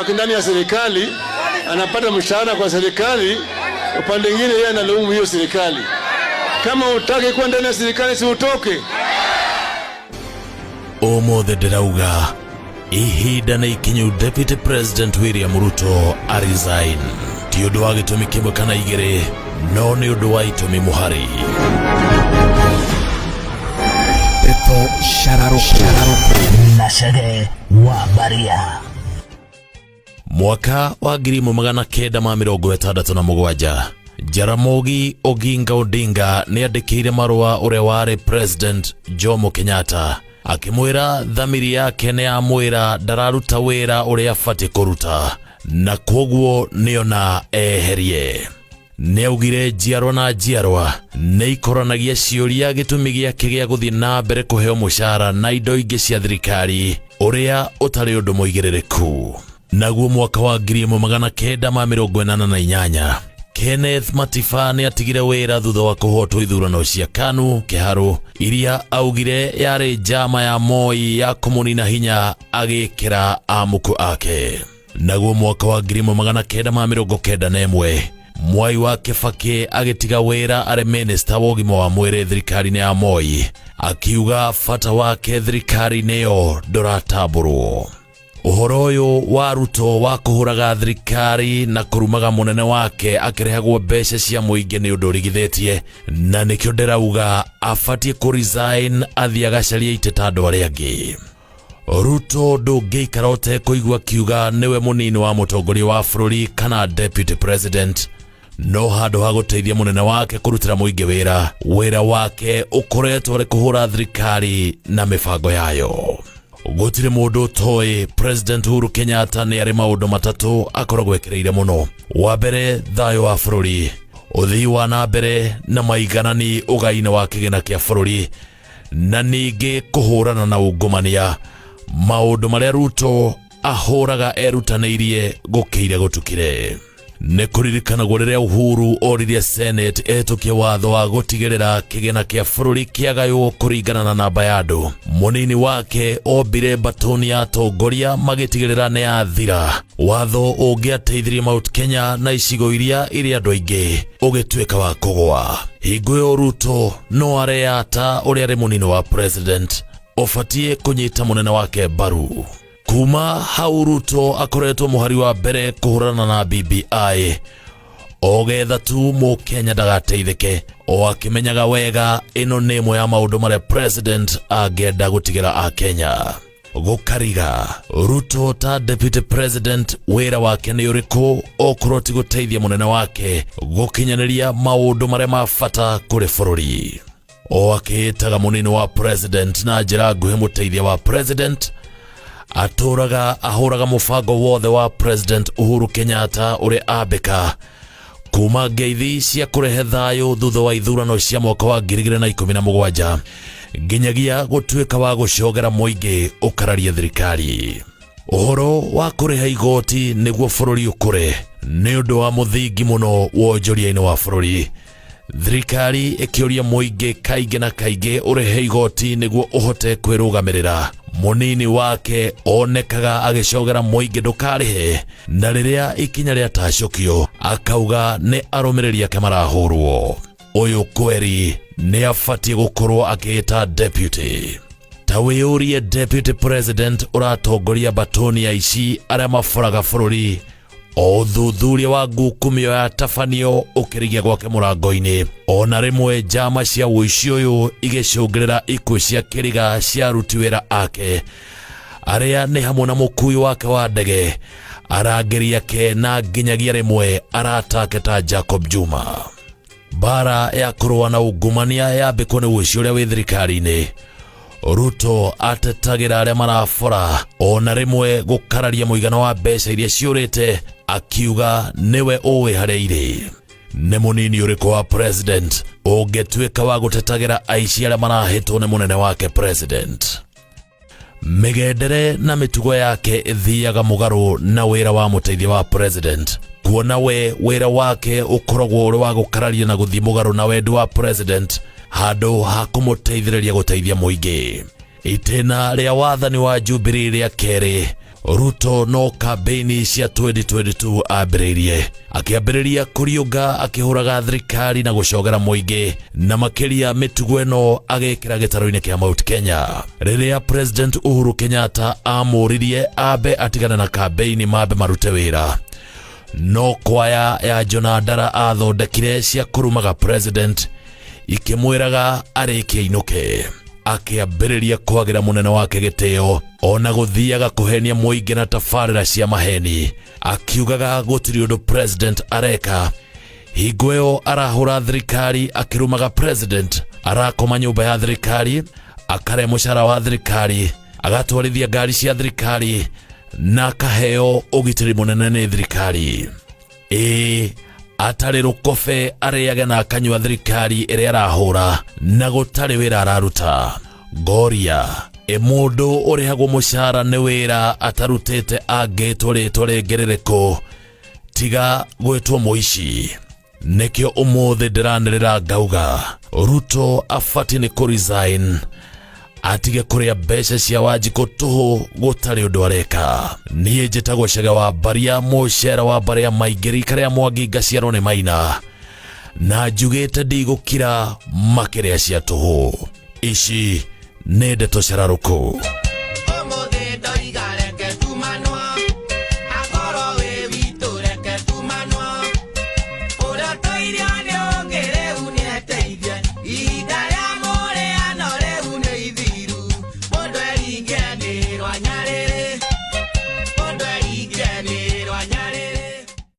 Ako ndani ya serikali, anapata mshahara kwa serikali, upande mwingine yeye analaumu hiyo serikali. Kama hutaki kuwa ndani ya serikali, si utoke? Ũmũthĩ ndĩrauga ihinda nĩ ikinyu Deputy President William Ruto aresign, ti ũndũ wa gĩtũmi kĩmwe kana igĩrĩ, no nĩ ũndũ wa itũmi mũhari. Peto Shararoko na Chege wa Baria. Mwaka wa 1967, Jaramogi Oginga Odinga nĩ andĩkĩire marũa ũrĩa warĩ President Jomo Kenyatta, akĩmwĩra thamiri yake nĩ yamwĩra ndararuta wĩra ũrĩa abatiĩ kũruta, na kwoguo nĩona eherie. Nĩ augire njiarwa na njiarwa nĩ ikoranagia ciũria gĩtũmi gĩake gĩa gũthiĩ na mbere kũheo mũcara na indo ingĩ cia thirikari, ũrĩa ũtarĩ ũndũ mũigĩrĩrĩku. Naguo mwaka wa 1988, Kenneth Matiba nĩ atigire wĩra thutha wa kũhotwo ithurano cia KANU Kĩharũ, iria augire yarĩ njama ya Moi ya kũmũnina hinya agĩkĩra amuku ake. Naguo mwaka wa 1991, Mwai wa Kibaki agĩtiga wĩra arĩ minista wa ũgima wa mwĩrĩ thirikari-inĩ ya Moi, akiuga bata wake thirikari-inĩ ĩyo ndũratambũrwo. Ũhoro ũyũ wa Ruto wa kũhũraga thirikari na kũrumaga mũnene wake akĩrĩhagwo mbeca cia mũingĩ nĩ ũndũ ũrigithĩtie, na nĩkĩo ndĩrauga abatiĩ kũ resign athiĩ agacarie itĩ ta andũ arĩa angĩ. Ruto ndũngĩikara ũtekũigua kiuga nĩwe mũnini wa mũtongoria wa bũrũri kana deputy president, no handũ ha gũteithia mũnene wake kũrutĩra mũingĩ wĩra, wĩra wake ũkoretwo arĩ kũhũra thirikari na mĩbango yayo. Gũtirĩ mũndũ ũtoĩ President Uhuru Kenyatta nĩ arĩ maũndũ matatũ akoragwo ekĩrĩire mũno. Wa mbere, thayũ wa bũrũri, ũthii wa na mbere na maiganani ũgai-inĩ wa kĩgĩna kĩa bũrũri, na ningĩ kũhũrana na ungumania, maũndũ marĩa Ruto ahũraga erutanĩirie gũkĩire gũtukire. Nĩ kũririkanagwo rĩrĩa Uhuru oririe Senate ĩhĩtũkie watho wa gũtigĩrĩra kĩgĩna kĩa bũrũri kĩagaywo kũringana na namba ya andũ, mũnini wake ombire mbatũni ya atongoria magĩtigĩrĩra nĩ yathira. Watho ũngĩateithirie Mount Kenya na icigo iria irĩ andũ aingĩ ũgĩtuĩka wa kũgwa. Hingo ĩyo Ruto no areyata ũrĩa arĩ mũnini wa president, ũbatiĩ kũnyita mũnene wake mbaru. Kuma hau Ruto akoretwo mũhari wa mbere kũhũrana na BBI o getha tu mũkenya ndagateithĩke, o akĩmenyaga wega ĩno nĩ ĩmwe ya maũndũ marĩa president angĩenda gũtigĩra akenya. Gũkariga Ruto ta deputy president, wĩra wake nĩ ũrĩkũ okorwo ti gũteithia mũnene wake gũkinyanĩria maũndũ marĩa ma bata kũrĩ bũrũri? O akĩĩtaga mũnini wa president na njĩra nguhĩ mũteithia wa president, atũraga ahũraga mũbango wothe wa President Uhuru Kenyatta ũrĩa ambĩka kuma ngeithi cia kũrehe thayũ thutha wa ithurano cia mwaka wa 2017 nginyagia gũtuĩka wa gũcogera mũingĩ ũkararia thirikari. Ũhoro wa kũrĩha igoti nĩguo bũrũri ũkũre nĩ ũndũ wa mũthingi mũno wonjoria-inĩ wa bũrũri. Thirikari ĩkĩũria mũingĩ kaingĩ na kaingĩ ũrĩhe igoti nĩguo ũhote kwĩrũgamĩrĩra, mũnini wake onekaga agĩcogera mũingĩ ndũkarĩhe, na rĩrĩa ikinya rĩatacũkio akauga nĩ arũmĩrĩri ake marahũrwo. Ũyũ kweri nĩ abatiĩ gũkorwo akĩĩta deputy. Ta wĩyũrie, deputy president ũratongoria mbatũni ya ici arĩa maboraga bũrũri, o ũthuthuria wa ngukumio ya tabanio ũkĩrigia gwake mũrango-inĩ, ona rĩmwe njama cia ũici ũyũ igĩcũngĩrĩra ikuũ cia kĩriga cia aruti wĩra ake arĩa nĩ hamwe na mũkui wake wa ndege, arangĩri ake, na nginyagia rĩmwe aratake ta Jacob Juma. Mbara ya kũrũa na ungumania yambĩkwo nĩ ũici ũrĩa wĩ thirikari-inĩ. Ruto atetagĩra arĩa marabora, ona rĩmwe gũkararia mũigana wa mbeca iria ciũrĩte, akiuga nĩwe ũĩ harĩa irĩ. Nĩ mũnini ũrĩkũ wa president ũngĩtuĩka wa gũtetagĩra aici arĩa marahĩtwo nĩ mũnene wake president? Mĩgendere na mĩtugo yake ĩthiaga mũgarũ na wĩra wa mũteithia wa president, kuona we wĩra wake ũkoragwo ũrĩ wa gũkararia na gũthiĩ mũgarũ na wendi wa president handũ ha kũmũteithĩrĩria gũteithia mũingĩ. Itĩna rĩa wathani wa Jubilee rĩa kerĩ, Ruto no kambĩini cia 2022 ambĩrĩirie, akĩambĩrĩria kũriũnga akĩhũraga thirikari na gũcogera mũingĩ, na makĩria mĩtugo ĩno agĩkĩra gĩtarũ-inĩ kĩa Mount Kenya. Rĩrĩa President Uhuru Kenyatta amũririe ambe atigane na kambĩini mambe marute wĩra, no kwaya ya Jona Ndara athondekire cia kũrumaga president ikĩmwĩraga arĩkie ainũke. Akĩambĩrĩria kwagĩra mũnene wake gĩtĩo, ona gũthiaga kũhenia mũingĩ na tabarĩra cia maheni, akiugaga gũtirĩ ũndũ president areka. Hingo ĩyo arahũra thirikari akĩrumaga president, arakoma nyũmba ya thirikari, akarĩa mũcara wa thirikari, agatwarithia ngari cia thirikari na akaheo ũgitĩri mũnene nĩ thirikari. Ĩĩ, atarĩ rũkobe arĩage na akanyua thirikari ĩrĩa arahũra na gũtarĩ wĩra araruta. Ngoria ĩ mũndũ ũrĩhagwo mũcara nĩ wĩra atarutĩte angĩtwo rĩtwa rĩngĩ rĩrĩkũ tiga gwĩtwo mũici? Nĩkĩo ũmũthĩ ndĩranĩrĩra ngauga Ruto abatiĩ nĩ kũ-resign, atige kũrĩa mbeca cia Wanjikũ tũhũ gũtarĩ ũndũ areka. Niĩ njĩtagwo Chege wa Mbaria, mũcera wa mbarĩ ya maingĩ, rika rĩa Mwangi, ngaciarwo nĩ Maina, na njugĩte ndigũkira makĩrĩa cia tũhũ. Ici nĩ ndeto cararũkũ.